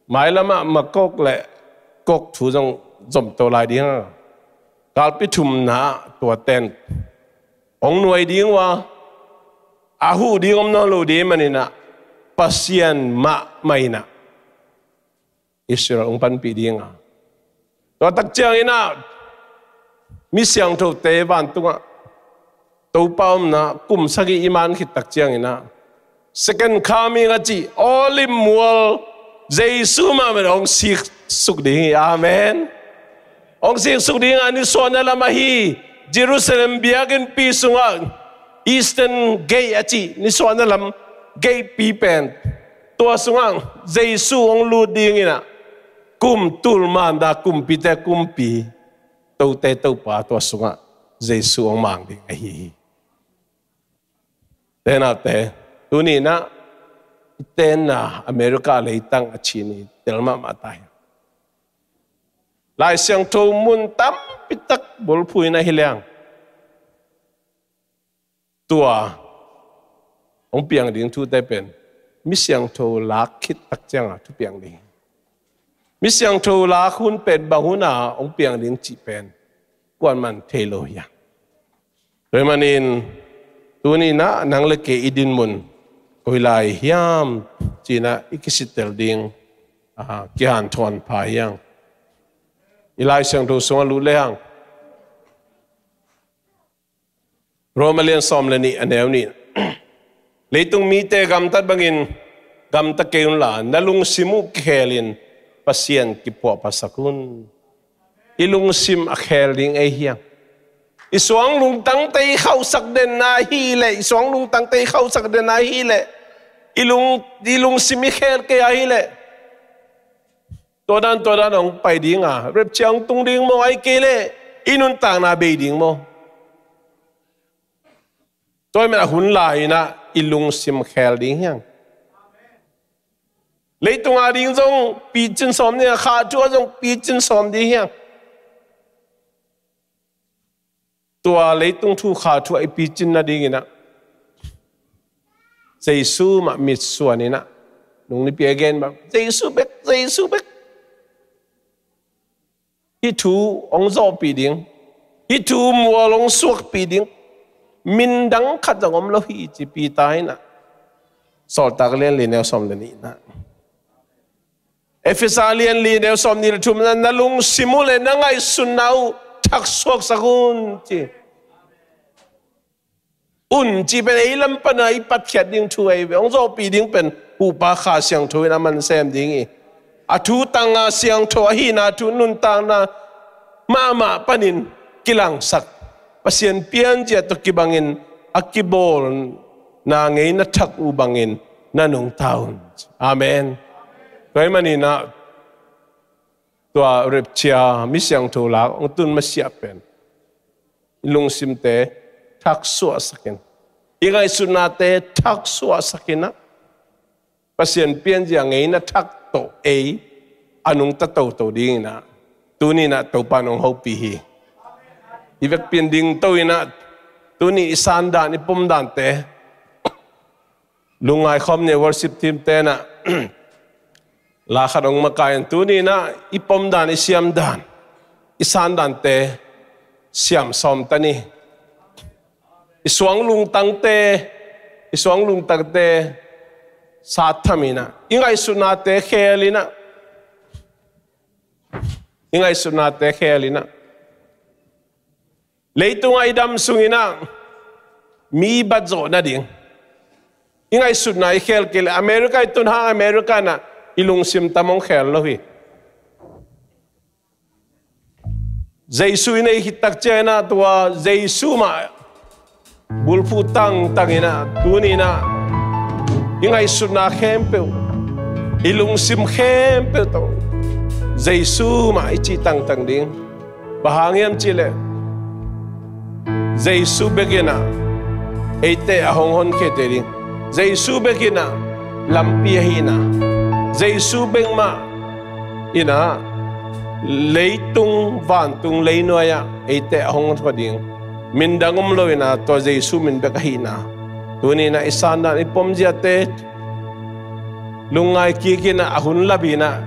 Mailamah Magog le Gog thu zong zomto lai ding a. Galpi thumna ah tuaten hong nuai ding uh a, a huh ding om nawn lo ding ahih manin ah Pasian mahmah in ah Israel hong panpih ding a. Tua tak ciangin ah mi siangthote vantungah Topa omna kum sagih i man khit tak ciangin ah second coming a cih Olive mual Jesu mahmah in hong siksuk ding hi. Amen. Hong siksuk ding a, nisuahna lam ahi Jerusalem biakinnpi sungah Eastern Gate a cih nisuahna lam gatepi pen, tua sungah Jesu hong lut dingin ah, kum tul manda kumpite kumpi, tote Topa tua sungah Jesu hong mang ding ahi hi. Tenate, tuni in ah i tenna America leitang a cih ni tel mahmah ta hi. Lai Siangtho mun tampi tak bulphuh in ahi leng, tua hong piang ding thute pen mi siangtho lak khit tak ciangin thupiang ding. Mi siangtho lak hun pen bang hun a hong piang ding cih pen kuaman thei lo hi a. Tua ahih manin tuni in ah nang le kei i dinmun koi lai hiam ci-in ah i kisitel ding, ah, kihanthawn pha hi hang. I Lai Siangtho sungah lut le hang. Roma lian sawm le nih, a neu nih. Leitung mite gamtat bangin gamta kei unla, na lungsim uh kikhelin Pasian kiphuahphatsak un. I lungsim a khel ding ei hiang. I suang lungtangte i khauhsak den ahih leh, i suang lungtangte i khauhsak den ahih leh, i lung, i lungsim i khel kei ahih leh, tua dan, tua dan hong pai ding a, rapture hong tung ding maw, ahih kei leh i nuntakna bei ding maw? Tua ahih manin a hun lai-in ah i lungsim khel ding hiang. Leitung a ding zong picin sawm ding hiang, kha thu ah zong picin sawm ding hiang. Tua leitung thu kha thu ah i picin nadingin ah, Jesu mah mitsuan in ah, nung nipi a gen mah, Jesu bek, Jesu bek. hih thu hong zawhpih ding, hih thu mual hong suakpih ding min dang khat zong om lo hi, ci Peter in ah Sawltak lian li neu sawm le nih na, Efesa lian li neu sawm nih le thum na, na lungsim uh le na ngaihsutna uh thaksuaksak un, ci. Un cih pen ei lam pana i patkhiat ding thu ahi ve. Hong zawhpih ding pen Upa Kha Siangtho in a man sem ding hi. A thu tangah siangtho ahihna thu nuntakna mahmah panin kilangsak, Pasian pianzia tawh kibangin a kibawlna ngeina thak uh bangin na nungta un. Amen. Tua ahih manin ah tua rapture, mi siangtho lak hong tun masiah pen i lungsimte thaksuahsak in, i ngaihsutnate thaksuahsak in ah, Pasian pianzia ngeina thak tawh ei a nungta toto dingin ah tuni in ah Topa in hong hopih hi. I vekpi in dingto in ah tuni i sandan, i pomdante lungngai khawm ni. Worship team te in ah la khat hong makai in, tuni in ah i pomdan, i siamdan, i sandante siam sawm ta ni. I suang lungtangte, i suang lungtangte sattham in ah, i ngaihsutnate khel in ah, i ngaihsutnate khel in ah, leitungah i dam sung in ah mi bat zawh nading i ngaihsutna i khel kei leh, America i tun hang America in ah i lungsim tam hong khel lo hi. Jesu i neih khit tak ciangin ah tua Jesu mah bulphuh tangtang in ah, tuni in ah i ngaihsutna khempeuh, i lungsim khempeuh tawh Jesu mah i cih tangtang ding. Bang hang hiam cih leh Jesu bek in ah eite a hong honkhia thei ding. Jesu bek in ah lampi ahi in ah, Jesu bek mah in ah leitung vantung leinuai ah eite a hong honkhia ding. Min dang om lo in ah tua Jesu min bek ahi in ah, tuni in ah i sandan, i pomziate lungngai kik in ah, a hun lap in ah,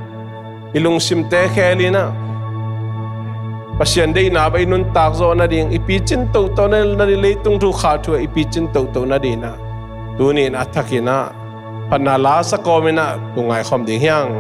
i lungsimte khel in ah, Pasian deihna bang i nuntak zawh nading, i picin toto nading, leitung thu kha thu ah i picin toto nading in ah, tuni in a thak in ah phatna la sa kawm in ah lungngai khawm ding hi hang.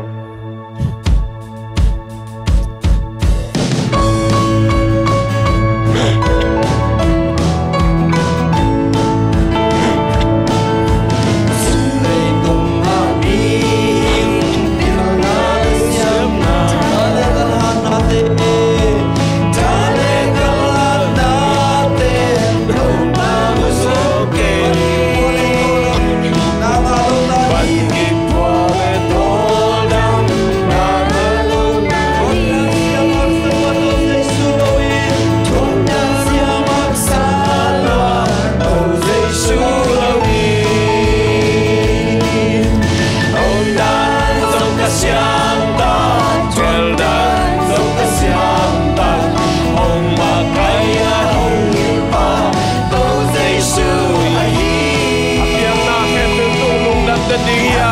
A piakna khempeuh tung lungdam den ding hi a.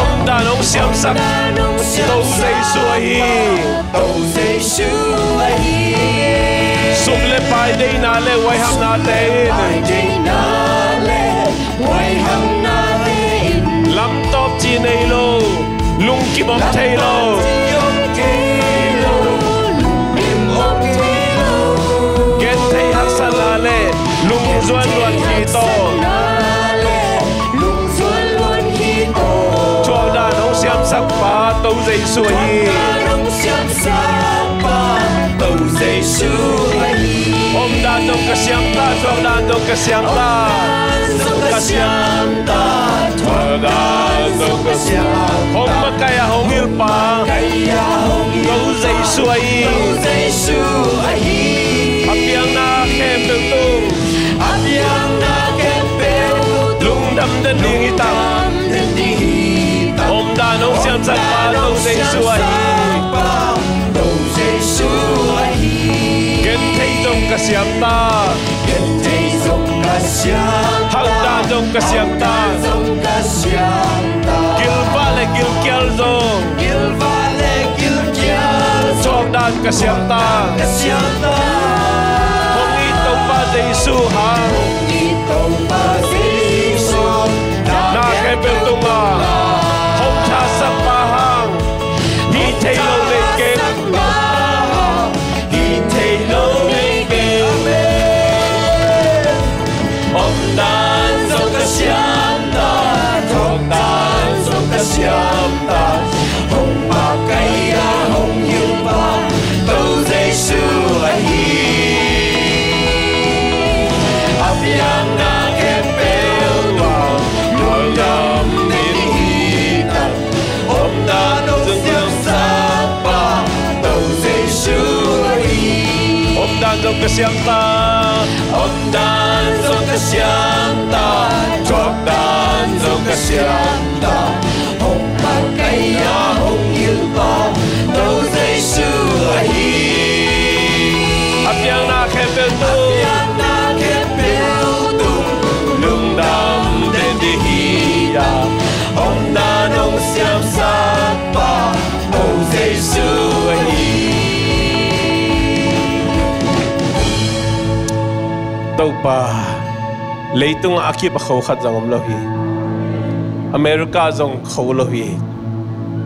Omdan hong siamsak To Jesu ahi. To Jesu ahi. Sum le pai deihna le huaihamnate in. Lam tawp ci nei lo, lungkim om thei lo. Genthei haksatna le lungzuan luan khit aw. Thuakdan hong siamsak pa To Jesu ahi. Omdan zong ka siam ta, thuakdan zong ka siam ta. Ka siam ta, thuakdan zong ka siam ta. Hong makaih a hong hilh pa To Jesu ahi. A piakna khempeuh tung. Lungdam den ding hi ta. Omdan hong siamsak pa To Jesu ahi. Genthei zong ka siam ta. Hakdan zong ka siam ta. Gilvah le gil Ka siamta, ka siamta, hong it Topa Jesu hang, hong it Topa Jesu, na khempeuh tungah hong thahatsak Pa hang, hih theih loh nei keng. Hih theih loh nei keng. Omdan zong ka siamta, thuakdan zong ka siamta, hong pakkai a hong hilpa Topa Jesu ahi. A piakna khempeuh tung lungdam den hi ta. Omdan hong siamsak pa Topa Jesu hi. Omdan zong ka siamta, omdan zong ka siamta, thuakdan zong ka siamta, hong pakkai a hong hilpa Topa Jesu ahi. A piakna khempeuh tung, a piakna khempeuh tung lungdam den ding hi a, omdan hong siamsak pa Topa Jesu ahi. Topa, leitungah a kip a kho khat zong om lo hi. America zong kho lo hi.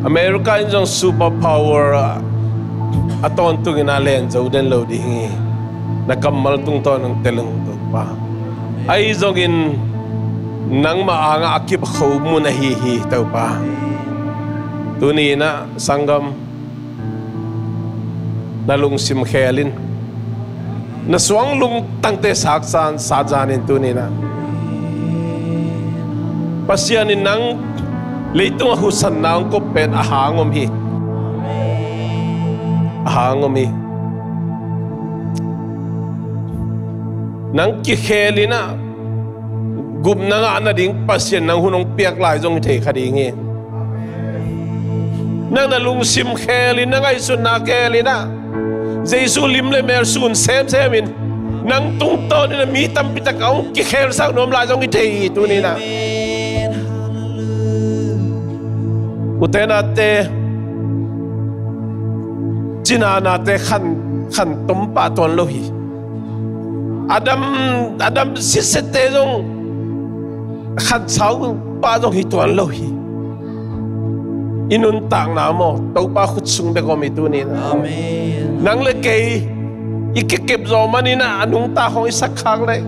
America in zong super power a tawntungin a len zo den lo ding hi. Na kammal tungtawn hong tel ung Topa. Ahi zongin nangmah angah a kip a kho mun ahi hi Topa. Tuni inah sanggam, na lungsim khelin, na suang lungtangte saksan satzanin tuni inah Pasian in nang leitungah husanna hong kop pen a hang om hi. A hang om hi. Nang kikhel inah gupna ngah nading Pasian nang hun hong piak lai zong hi thei kha ding hi. Nang na lungsim khelin, na ngaihsutna khelinah Jesu lim le mel sun semsemin nang tungtawnin a mi tampi tak a hong kikhelsak nuam lai zong hi thei hi tuninah. Ute naute, cinanate khan, khan tom pah tuan lo hi. Adam, Adam sisette zong khansau pah zong hi tuan lo hi. I nuntakna maw, Topa khut sung bek om hi tuninah. Amen. Nang le kei i kikep zaw maninah a nungta hong i sakkhak leh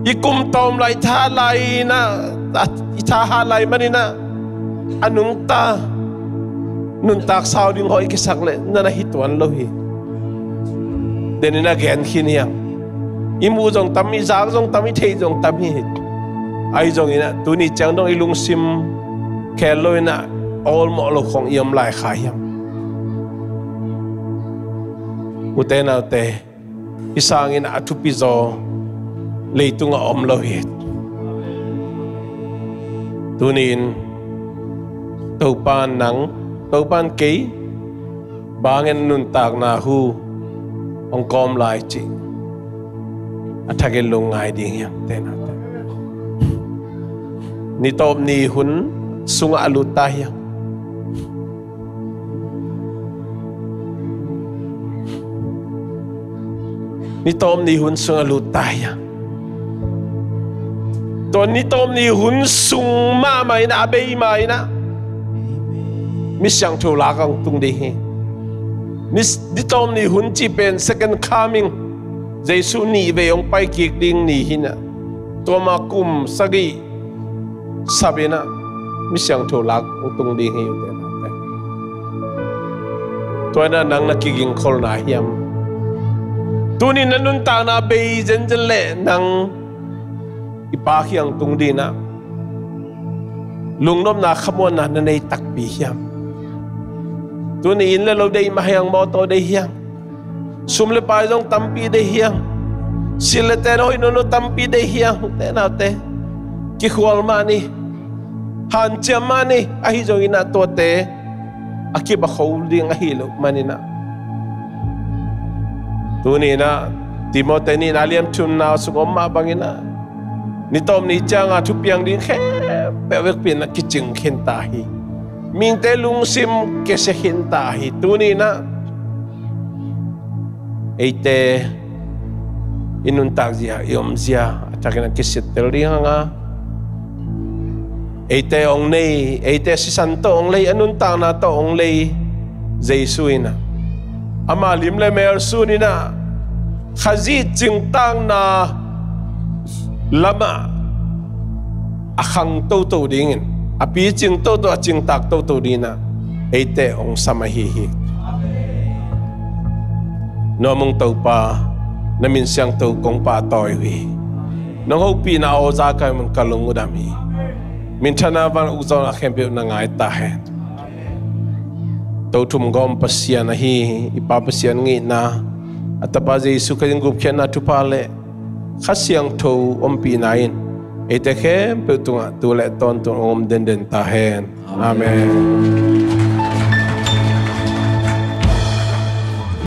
i kum tawm lai, i tha lai inah, i thahat lai maninah a nungta nuntak sau ding hong i kisak leh na na hi tuan lo hi. Deninah gen khin hiam? I muh zong tam, i zak zong tam, i theih zong tam hi. Ahi zonginah tuni ciang dong i lungsim khel lo inah awlmawh lo khong i om lai kha hiam? Ute naute, i sangin a thupi zaw leitungah om lo hi. Tuni-in Topa nang, Topa kei bangin nuntakna hu hong kawm lai cih a thakin lungngai ding hiam? Tenate ni tawp ni hun sungah a lut ta hiam? Ni tawp ni hun sung a lut ta hi a, tua ni tawp ni hun sung mahmah inah a bei mah inah mi siangtho lak a hong tung ding hi. Ni, ni tawp ni hun cih pen second coming, Jesu nih vei hong pai kik ding ni hi inah, tua mah kum sagih sap inah mi siangtho lak hong tung ding hi. Ute naute, tua inah nang na kigingkholna hiam? Tuni na nuntakna bei zenzen leh nang i Pa kiang tung dinah lungnopna khamuanna na nei takpi hiam? Tuni inn le lo deih mah hiam, mawtaw deih hiam, sum le pai zong tampi deih hiam, sil le ten hoih nono tampi deih hiam? Ute naute, kikhual mah ni, hanciam mah ni. Ahi zonginah tuate a kip a kho ding ahi loh maninah, tuni inah Timoti nihna liam thumna sung om mah banginah ni tawp ni cianga thupiang ding khempeuh vekpi inah kicing khinta hi. Mihingte lungsim kisia khinta hi. Tuni inah eite i nuntak zia, i om zia a thakin a kisittel ding hanga, eite hong nei, eite sisan tawh hong lei, a nuntakna tawh hong lei Jesu in ah, ama lim le mel sun in ah, Khazih cingtakna lamah a khang toto dingin, a picing toto, a cingtak toto dingin ah eite hong sam ahi hi. Nuam ung Topa, na min siangtho kong pahtawi uh hi. Nong hopihna aw za ka hi mun, ka lung uh dam hi. Minthanna van ukzawhna khempeuh na ngai ta hen. Tothum gawm Pasian ahi i Pa Pasian ngihna, a Tapa Jesu Khazih gupkhiatna thupha le Kha Siangtho ompihna in eite khempeuh tungah tu le tawntung hong om denden ta hen. Amen.